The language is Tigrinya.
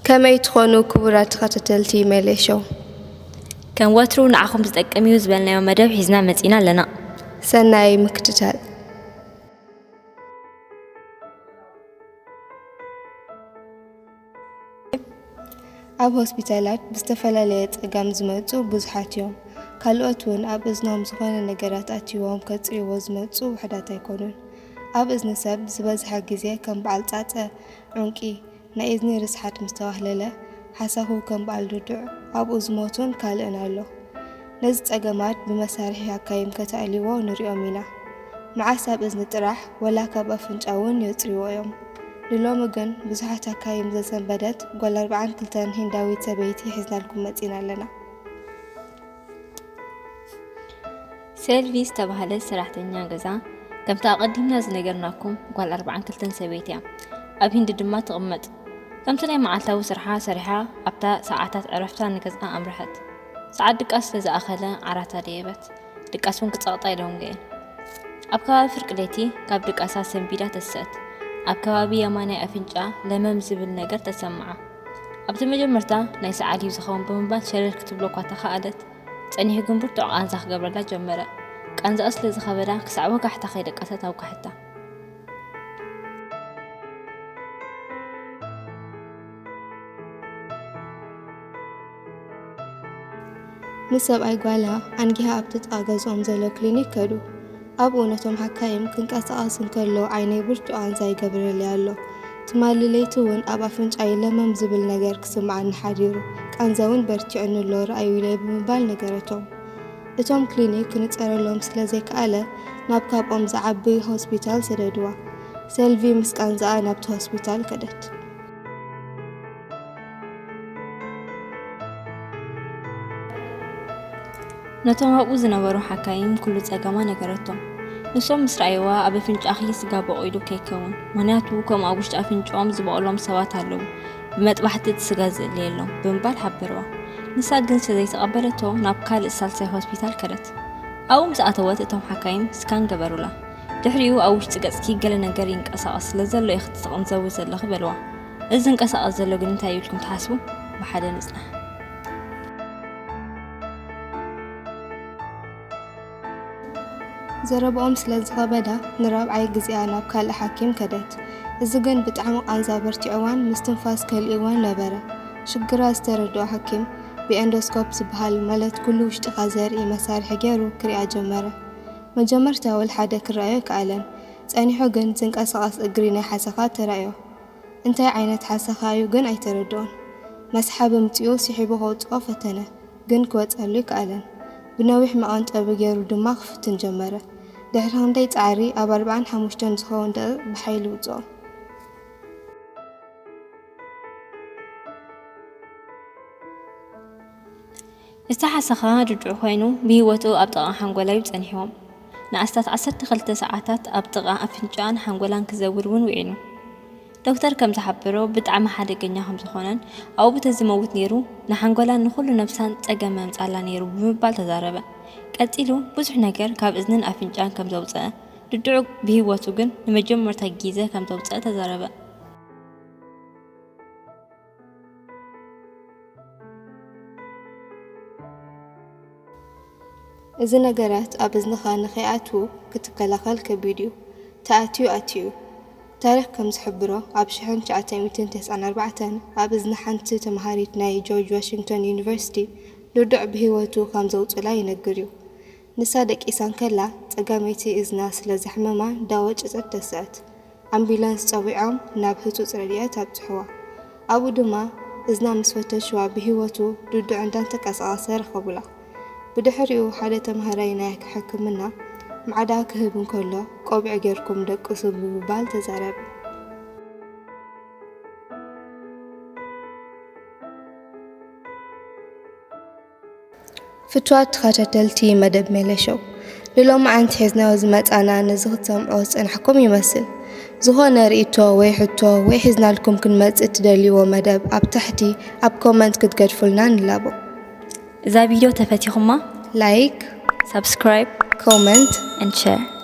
ከመይ ትኾኑ ክቡራት ተኸታተልቲ ሜሌ ሾው? ከም ወትሩ ንዓኹም ዝጠቅም እዩ ዝበልናዮ መደብ ሒዝና መጺና ኣለና። ሰናይ ምክትታል። ኣብ ሆስፒታላት ብዝተፈላለየ ጸገም ዝመጹ ብዙሓት እዮም። ካልኦት እውን ኣብ እዝኖም ዝኾነ ነገራት ኣትይዎም ከጽርይዎ ዝመጹ ውሑዳት ኣይኮኑን። ኣብ እዝኒ ሰብ ዝበዝሐ ግዜ ከም በዓል ጻጸ፣ ዑንቂ፣ ናይ እዝኒ ርስሓት ምስ ተዋህለለ፣ ሓሳኹ ከም በዓል ድዱዕ ኣብኡ ዝሞቱን ካልእን ኣሎ። ነዚ ጸገማት ብመሳርሒ ሓካይም ከተእልይዎ ንሪኦም ኢና። መዓስ ኣብ እዝኒ ጥራሕ ወላ ካብ ኣፍንጫ እውን የጽርይዎ እዮም። ንሎሚ ግን ብዙሓት ሓካይም ዘሰንበደት ጓል ኣርብዓን ክልተን ሂንዳዊት ሰበይቲ ሒዝናልኩም መጺና ኣለና። ሴልቪ ዝተባህለት ሰራሕተኛ ገዛ፣ ከምቲ ኣቐዲምና ዝነገርናኩም፣ ጓል ኣርብዓን ክልተን ሰበይቲ እያ። ኣብ ሂንዲ ድማ ትቕመጥ። ከምቲ ናይ መዓልታዊ ስርሓ ሰሪሓ፣ ኣብታ ሰዓታት ዕረፍታ ንገዝኣ ኣምርሐት። ሰዓት ድቃስ ስለ ዝኣኸለ፣ ዓራታ ደየበት። ድቃስ እውን ክጸቕጣ ኣይደንጎየን። ኣብ ከባቢ ፍርቂ ለይቲ ካብ ድቃሳ ሰንቢዳ ተስእት። ኣብ ከባቢ የማናይ ኣፍንጫ ለመም ዝብል ነገር ተሰምዓ። ኣብቲ መጀመርታ ናይ ሰዓል እዩ ዝኸውን ብምባል ሸለል ክትብሎ እኳ ተኻኣለት፣ ጸኒሑ ግን ብርቱዕ ቃንዛ ክገብረላ ጀመረ። ቃንዛኣ ስለ ዝኸበዳ ክሳዕ ወጋሕታ ከይደቀሰት ኣውጋሕታ። ምስ ሰብኣይ ጓላ ኣንጊሃ ኣብቲ ጥቓ ገዝኦም ዘሎ ክሊኒክ ከዱ። ኣብኡ ነቶም ሓካይም ክንቀሳቐስ እንከሎ ዓይነይ ብርቱዕ ቃንዛ ይገብረለይ ኣሎ። ትማሊ ለይቲ እውን ኣብ ኣፍንጫይ ለመም ዝብል ነገር ክስምዓኒ ሓዲሩ፣ ቃንዛ እውን በርቲዑኒ ኣሎ ርኣዩለይ ብምባል ነገረቶም። እቶም ክሊኒክ ክንጸረሎም ስለ ዘይከኣለ ናብ ካብኦም ዝዓቢ ሆስፒታል ሰደድዋ። ሰልቪ ምስ ቃንዛኣ ናብቲ ሆስፒታል ከደት። ነቶም ኣብኡ ዝነበሩ ሓካይም ኩሉ ጸገማ ነገረቶም። ንሶም ምስ ረኣይዋ ኣብ ኣፍንጫኺ ስጋ በቒሉ ከይከውን፣ ምኽንያቱ ከምኡ ኣብ ውሽጢ ኣፍንጭኦም ዝበቑሎም ሰባት ኣለዉ፣ ብመጥባሕቲ እቲ ስጋ ዝእለየሎም ብምባል ሓበርዋ። ንሳ ግን ስለ ዘይተቐበለቶ ናብ ካልእ ሳልሳይ ሆስፒታል ከደት። ኣብኡ ምስ ኣተወት እቶም ሓካይም ስካን ገበሩላ። ድሕሪኡ ኣብ ውሽጢ ገጽኪ ገለ ነገር ይንቀሳቐስ ስለ ዘሎ ኢኺ ትቕንዘዊ ዘለኺ በልዋ። እዚ ዝንቀሳቐስ ዘሎ ግን እንታይ እዩ ኢልኩም ትሓስቡ? ብሓደ ንጽናሕ። ዘረባኦም ስለ ዝኸበዳ ንራብዓይ ግዜኣ ናብ ካልእ ሓኪም ከደት። እዚ ግን ብጣዕሚ ቃንዛ በርቲዕዋን ምስትንፋስ ከሊእዋን ነበረ። ሽግራ ዝተረድኦ ሓኪም ብኤንዶስኮፕ ዝበሃል ማለት ኩሉ ውሽጥኻ ዘርኢ መሳርሒ ገይሩ ክሪኣ ጀመረ። መጀመርታ ወልሓደ ክረኣዮ ኣይከኣለን። ጸኒሑ ግን ዝንቀሳቐስ እግሪ ናይ ሓሰኻ ተራእዮ። እንታይ ዓይነት ሓሰኻ እዩ ግን ኣይተረድኦን። መስሓቢ ኣምጺኡ ስሒቡ ከውጽኦ ፈተነ፣ ግን ክወጸሉ ኣይከኣለን። ብነዊሕ መቐንጠቢ ገይሩ ድማ ክፍትን ጀመረ። ድሕሪ ክንደይ ጻዕሪ ኣብ ኣርብዓን ሓሙሽተን ዝኸውን ደቂቕ ብሓይሊ ውጽኦ። እቲ ሓሰኻ ድዱዕ ኮይኑ ብህይወቱ ኣብ ጥቓ ሓንጎላ እዩ ጸኒሕዎም። ንኣስታት ዓሰርተ ክልተ ሰዓታት ኣብ ጥቓ ኣፍንጫኣን ሓንጎላን ክዘውር እውን ውዒሉ። ዶክተር ከም ዝሓበሮ ብጣዕሚ ሓደገኛ ከም ዝኾነን ኣብኡ ተዝመውት ነይሩ ንሓንጎላን ንኹሉ ነብሳን ጸገም መምጻላ ነይሩ ብምባል ተዛረበ። ቀጺሉ ብዙሕ ነገር ካብ እዝንን ኣፍንጫን ከም ዘውጸአ፣ ድዱዕ ብህይወቱ ግን ንመጀመርታ ግዜ ከም ዘውጸአ ተዛረበ። እዚ ነገራት ኣብ እዝንኻ ንኸይኣትዉ ክትከላኸል ከቢድ እዩ። ተኣትዩ ኣትዩ እዩ። ታሪኽ ከም ዝሕብሮ፣ ኣብ ሽሕን ትሽዓተ ሚእትን ተስዓን ኣርባዕተን ኣብ እዝኒ ሓንቲ ተምሃሪት ናይ ጆርጅ ዋሽንግተን ዩኒቨርሲቲ ድዱዕ ብህይወቱ ከም ዘውጹላ ይነግር እዩ። ንሳ ደቂሳ እንከላ ጸጋመይቲ እዝና ስለ ዘሕመማ ዳወጨጨት ተስኣት። ኣምቡላንስ ጸዊዖም ናብ ህጹጽ ረድኤት ኣብጽሕዋ። ኣብኡ ድማ እዝና ምስ ፈተሽዋ ብህይወቱ ድዱዕ እንዳተንቀሳቐሰ ረኸቡላ። ብድሕሪኡ ሓደ ተምሃራይ ናይ ሕክምና ማዕዳ ክህብ እንከሎ ቆቢዕ ጌርኩም ደቅሱ ብምባል ተዛረበ። ፍትዋት ተኸታተልቲ መደብ ሜለ ሾው፣ ንሎማዓንቲ ሒዝናዮ ዝመጻና ነዚ ክትሰምዕዎ ዝጸናሕኩም ይመስል። ዝኾነ ርእይቶ ወይ ሕቶ ወይ ሒዝናልኩም ክንመጽእ እትደልይዎ መደብ ኣብ ታሕቲ ኣብ ኮመንት ክትገድፉልና ንላቦ። እዛ ቪድዮ ተፈቲኹማ ላይክ፣ subscribe፣ comment and share።